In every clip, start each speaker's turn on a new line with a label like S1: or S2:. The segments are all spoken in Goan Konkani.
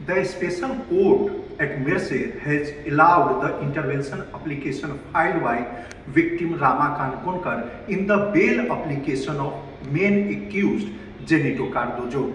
S1: The special court at Merces has allowed the intervention application filed by victim Rama Kankonkar in the bail application of main accused Zenito Cardozo.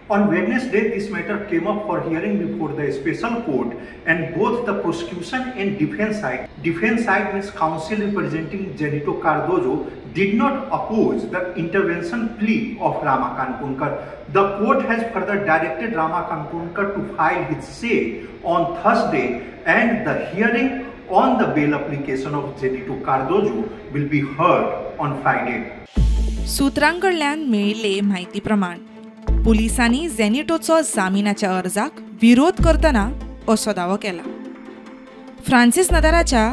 S1: On Wednesday, this matter came up for hearing before the special court, and both the prosecution and defense side means counsel representing Zenito Cardozo, did not oppose the intervention plea of Rama Kankonkar. The court has further directed Rama Kankonkar to file his say on Thursday, and the hearing on the bail application of Zenito Cardozo will be heard on Friday.
S2: सूत्रांकडल्यान मेळिल्ले म्हायती प्रमाण पुलिसांनी झेनिटोचो जामिनाच्या अर्जाक विरोध करतना असो दावो केला. फ्रांसीस नदाराच्या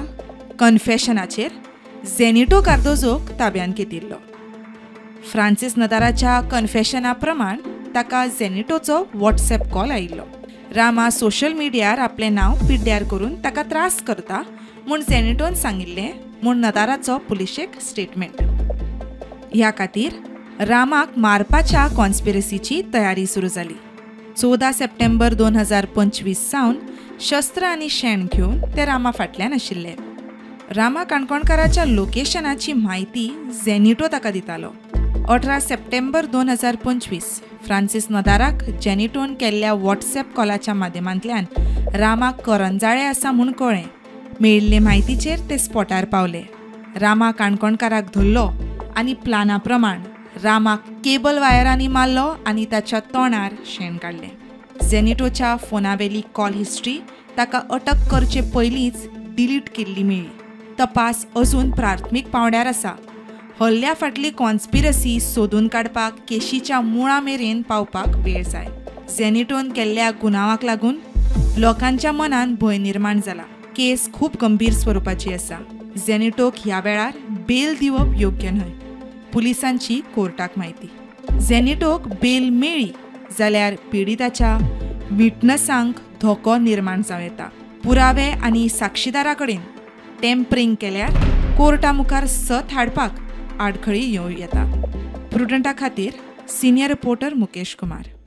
S2: कन्फेशनाचेर झेनिटो कार्दोजोक ताब्यांत घेतिल्लो. फ्रांसीस नदाराच्या कन्फेशना प्रमाण ताका झेनिटोचो व्हॉट्सएप कॉल आयिल्लो. रामा सोशल मिडियार आपलें नांव पिड्ड्यार करून ताका त्रास करता म्हूण झेनिटोन सांगिल्लें म्हूण नदाराचो पुलिशेक स्टेटमेंट. ह्या खातीर रामाक मारपाच्या कॉन्स्पिरसीची तयारी सुरू जाली. 14 सप्टेंबर 2025 सावन शस्त्र आनी शेण घेवन ते रामा फाटल्यान आशिल्ले. रामा काणकोणकाराच्या लोकेशनाची म्हायती झेनिटो ताका दितालो. 18 सप्टेंबर 2025 फ्रांसीस नदाराक झेनिटोन केल्ल्या व्हॉट्सएप कॉलाच्या माध्यमांतल्यान रामाक करंजाळे आसा म्हूण कळ्ळें. मेळिल्ले म्हायतीचेर ते स्पॉटार पावले. रामा काणकोणकाराक धरलो आनी प्लाना प्रमाण रामाक केबल वायरांनी मारलो आनी ताच्या तोंडार शेण काडलें. झेनिटोच्या फोनावेली कॉल हिस्ट्री ताका अटक करचे पयलींच डिलीट केल्ली मेळ्ळी. तपास अजून प्राथमीक पांवड्यार आसा. हल्ल्या फाटली कॉन्स्पिरसी सोदून काडपाक केशीच्या मुळा मेरेन पावपाक वेळ जाय. झेनिटोन केल्ल्या गुन्यांवाक लागून लोकांच्या मनान भंय निर्माण जाला. केस खूब गंभीर स्वरुपाची आसा. झेनिटोक ह्या वेळार बेल दिवप योग्य न्हय, पुलिसांची कोर्टाक म्हायती. झेनिटोक बेल मेळ्ळी जाल्यार पिडिताच्या विटनसांक धोको निर्माण जावं येता. पुरावे आनी साक्षीदारा कडेन टेम्परींग केल्यार कोर्टा मुखार सत हाडपाक आडखळी येवं येता. प्रुडंटा खातीर सिनियर रिपोर्टर मुकेश कुमार.